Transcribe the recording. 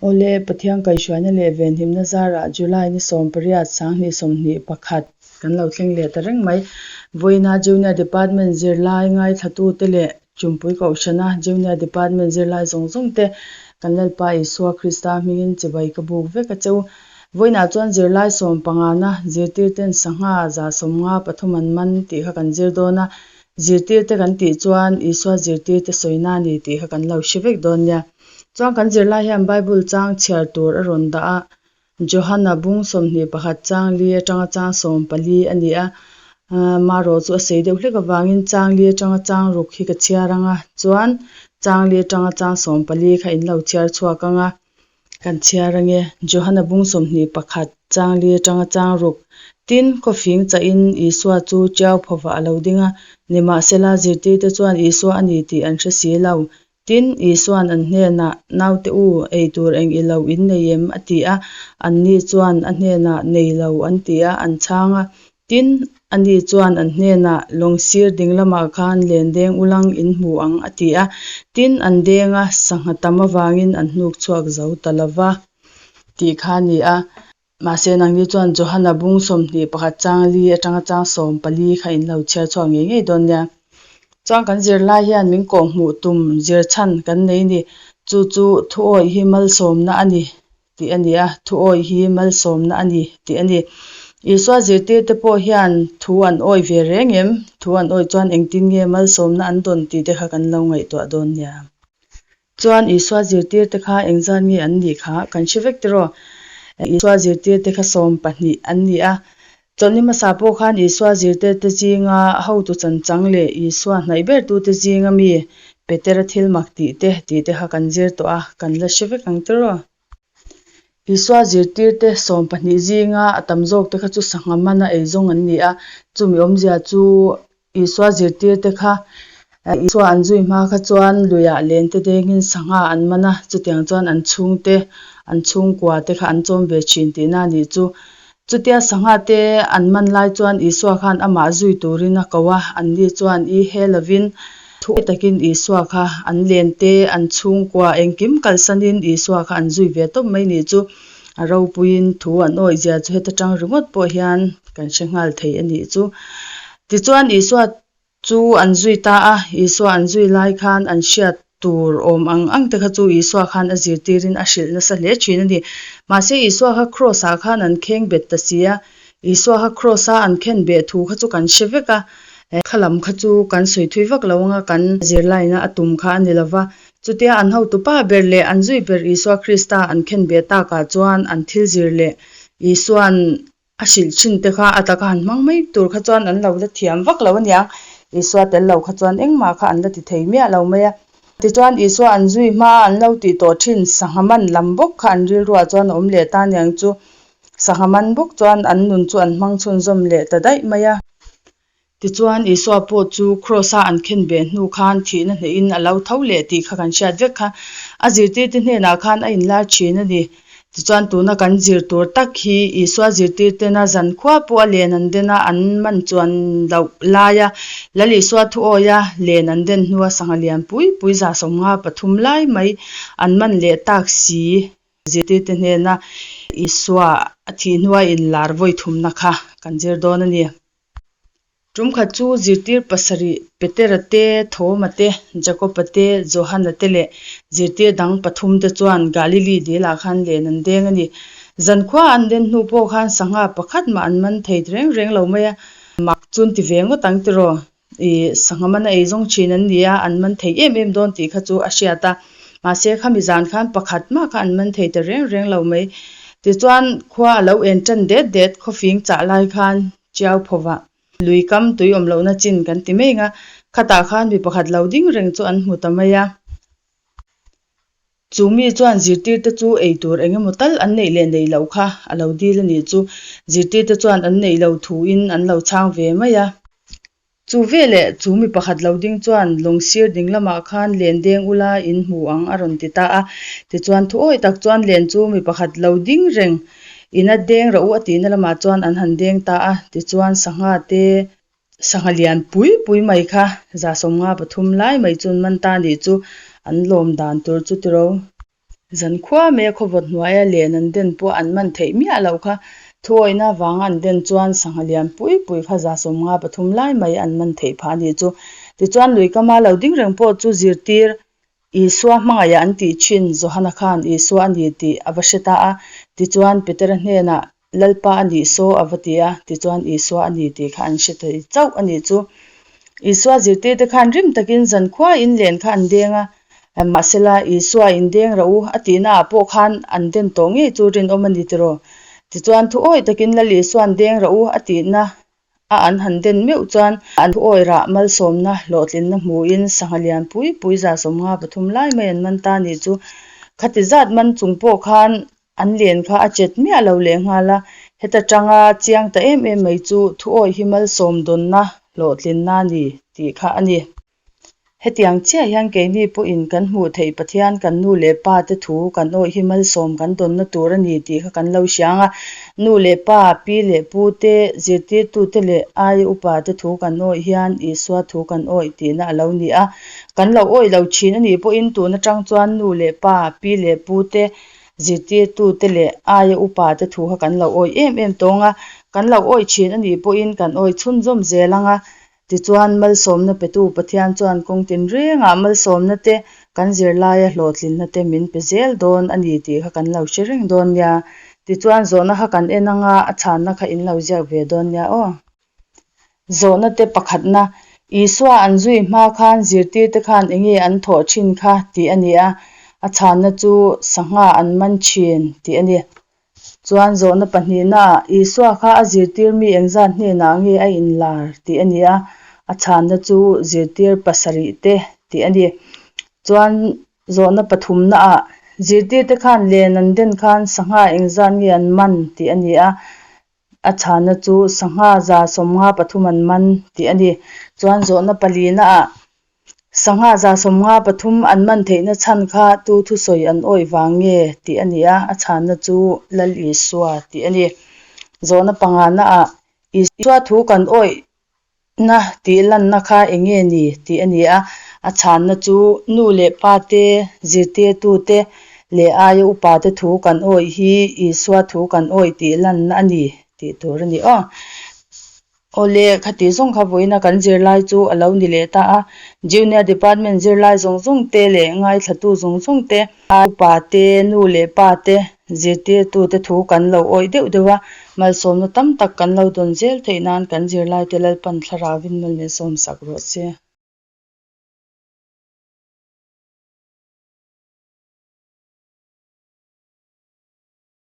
Awle, Pathian kaihhruaina leh venhimna zarah July ni 18 2021 kan lo thleng leh ta reng mai. Vawiina Junior Department zirlai ngaithlatute leh Chumpui Kohhrana Junior Department zirlai zawng zawng te kan Lalpa Isua Krista hmingin chibai ka buk vek a che u. Vawiinah chuan zirlai sawmpangana zirtirten sangha 53 an man tih kha kan zir dawn a. Zirtirte kan tih chuan Isua zirtirte sawina a ni tih kha kan lo hre vek dawn nia. Chuan kan zirlai hian Bible chang chhiar tur a rawn dah a, Johana bung 21 chang li atanga chang 14 a ni a, marawh chu a sei deuh hlek avangin chang li atanga chang ruk hi ka chhiar ang a, chuan chang li atanga chang 14 kha in lo chhiar chhuak ang a, kan chhiar ang e. Johana bung 21 chang li atanga chang ruk. Tin, khawfing chahin Isua chu tiau phawvah a lo ding a, nimahsela zirtirte chuan Isua a ni tih an hre si lo. Tin, Isua'n an hnenah, Naute u, ei tur eng i lo in nei em? a ti a. Anni chuan a hnenah, Nei lo, an ti a, an chhang a. Tin, ani chuan an hnenah, Lawng sir ding lamah khan len deng ulang in hmu ang, a ti a. Tin, an deng a, sangha tam avangin an hnuk chhuak zo ta lo va, tih kha a ni a. Mahse, nangni chuan Johana bung 21 chang li atanga chang 14 kha in lo chhiar chhuak ngei ngei dawn nia. Chuan kan zirlai hian min kawhhmuh tum zir chhan kan nei ni. Chu chu thuawih hi malsawmna a ni tih a ni a, thuawih hi malsawmna a ni tih a ni. Isua zirtirte pawh hian thu an awih ve reng em? Thu an awih chuan engtin nge malsawmna an dawn tih te kha kan lo ngaihtuah dawn nia. Chuan Isua zirtirte kha engzat nge an nih kha kan hre vek tiraw? Isua zirtirte kha 12 an ni a. Chawlhni hmasa pawh khan Isua zirtirte zinga hotu chanchang leh Isua hnaih bertute zinga mi Petera thil mak tih te tih te kha kan zir tawh a, kan la hre vek ang tiraw? Isua zirtirte 12 zinga a tam zawkte kha chu sangha mana eizawng an ni a, chumi awmzia chu Isua zirtirte kha Isua an zui hma kha chuan luiah lente dengin sangha an man a, chutiang chuan an chhungte, an chhungkua te kha an chawm ve thin tihna a nih chu. Chutia sangha te an man lai chuan Isua khan amah zui turin a ko a, anni chuan i he lovin thu takin Isua kha an lente, an chhungkua engkim kalsanin Isua kha an zui ve tawp mai nih chu. A ropuiin thu an awih zia chu heta tang ringawt pawh hian kan hre nghal thei a nih chu. Tichuan Isua chu an zui ta a, Isua an zui lai khan an hriat tur awm ang ang te kha chu Isua khan a zirtirin a hrilh nasa hle thin a ni. Mahse Isua kha Kraws ah khan an kheng bet ta si a, Isua kha Kraws a an khen beh thu kha chu kan hre vek a, kha lam kha chu kan sawi thui vak lo anga kan zirlaina a tum kha a ni lova. Chutia an hotupa ber leh an zui ber Isua Krista an khen beh takah chuan an thil zir leh Isua'n A hrilh thin te kha a taka han hmang mai tur kha chuan an lo la thiam vak lo aniang. Isua tel lo kha chuan engmah kha an la ti thei miah lo mai a. Tichuan Isua an zui hma a an lo tih tawh thin sangha man lam bawk kha an rilruah chuan a awm leh ta aniang chu. Sangha man bawk chuan an nun chu an hmang chhunzawm leh ta daih mai a. Tichuan, Isua pawh chu Kraws-a an khen beh hnu khan thihna hnehin a lo tho leh tih kha kan hriat vek kha. A zirtirte hnenah khan a inlar thin a ni. Tichuan, tuna kan zir tur tak hi Isua zirtirtena zankhua pawh a len an den a, an man chuan loh laia Lal Isua thuawia len an den hnua sangha lian pui pui 53 lai mai an man leh tak si. Zirtirte hnena Isua a thih hnua inlar vawi thumna kha kan zir dawn a ni. Tum khat chu zirtir pasarih Petera te, Thoma te, Jakoba te, Johana te leh zirtir dang pathum te chuan Galili dilah khan len an deng a ni. Zankhua an den hnu pawh khan sangha pakhat mah an man thei reng reng lo mai a, mak chu an ti ve ngawt ang tiraw? I sangha man a ei zawng thin an ni a, an man thei em em dawn tih kha chu a hriat a. Mahse khami zan khan pakhat mah kha an man thei ta reng reng lo mai. Tichuan khua a lo en tan det det khawfing chah lai khan Chiau phawvah lui kam tui awm lohna chin kan ti mai ang a, khatah khan mi pakhat lo ding reng chu an hmu ta mai a. Chu mi chuan zirtirte chu ei tur eng emaw tal an neih leh neih loh kha a lo dil a nih chu. Zirtirte chuan an neih lo thuin an lo chhang ve mai a. Chu veleh chu mi pakhat lo ding chuan lawng sir ding lamah khan len deng ula in hmu ang a rawn ti ta a. Tichuan thuawi tak chuan len chu mi pakhat lo ding reng ina deng rawh u a tihna lamah chuan an han deng ta a. Tichuan sangha te sangha lian pui pui mai kha 53 lai mai chu an man ta nih chu an lawm dan tur chu tiro. Zankhua mai a khawvawt hnuaia len an den pawh an man theih miah loh kha. Thuawihna avanga an den chuan sangha lian pui pui kha 53 lai mai an man theih phah a nih chu. Tichuan lui kama lo ding reng pawh chu zirtir Isua hmangaihah an tih thin Johana khan Isua a ni tih a va hre ta a. Tichuan Petera hnenah Lalpa a nih saw a va ti a, tichuan Isua a ni tih kha an hre thei chauh a nih chu. Isua zirtirte khan rim takin zankhua in len kha an deng a, mahsela Isua in deng rah u a tihna ah pawh khan an den tawh ngei chu rinawm a ni tiraw? Tichuan thuawi takin Lal Isua'n deng rah u a tihna a an han den meuh chuan an thuawi rah malsawmna hlawhtlinna hmuin sangha lian pui pui 53 lai mai an man ta a nih chu. Khati zat man chung pawh khan An len kha a chet miah lo leh nghal a, heta tanga chiang ta em em mai chu thuawi hi malsawm dawnna hlawhtlinna a ni tih kha a ni. Hetiang chiah hian keini pawhin kan hmuh theih Pathian kan nu leh pa te thu kan awih hi malsawm kan dawnna tur a ni tih kha kan lo hria ang a, nu leh pa, pi leh pu te, zirtirtute leh aia upa te thu kan awih hian Isua thu kan awih tihna a lo ni a. Kan lo awih lo thin a nih pawhin tun atang chuan nu leh pa, pi leh pu te, Zirtirtute leh aia upate thu kha kan lo awih em em tawng a, kan lo awih thin a nih pawhin kan awih chhunzawm zel ang a. Tichuan, malsawmna petu Pathian chuan kawng tinrengah malsawmna te, kan zirlaia hlawhtlinna te min pe zel dawn a ni tih kha kan lo hre reng dawn nia. Tichuan, zawhna kha kan en ang a, a chhanna kha in lo ziak ve dawn nia aw. Zawhna te pakhatna, Isua an zui hma khan zirtirte khan enge an thawh thin kha tih a ni a, a chhanna chu sangha an man thin tih a ni. Chuan zawhna pahnihnaah Isua kha a zirtir mi engzat hnenah nge a inlar tih a ni a, a chhanna chu zirtir pasarih te tih a ni. Chuan zawhna pathumnaah zirtirte khan len an den khan sangha engzat nge an man tih a ni a, A chhanna chu sangha 73 an man tih a ni. Chuan zawhna palina ah sangha 73 an man theihna chhan kha tu thusawi an awih vang nge tih a ni a, a chhanna chu Lal Isua tih a ni. Zawhna pangana ah Isua thu kan awih Na tih lanna kha eng nge ni tih a ni a, a chhanna chu nu leh pa te, zirtirtu te leh aia upa te thu kan awih hi Isua thu kan awih tih lanna a ni tih tur a ni aw. Awle, khati zawng kha vawiina kan zirlai chu a lo ni leh ta a, Junior Department zirlai zawng zawng te leh ngaithlatu zawng zawng te, Upa te, nu leh pa te, zirtirtute thu kan lo awih deuh deuh a, malsawmna tam tak kan lo dawn zel theih nan kan zirlaite Lalpan thlarauin mal min sawmsak rawh se.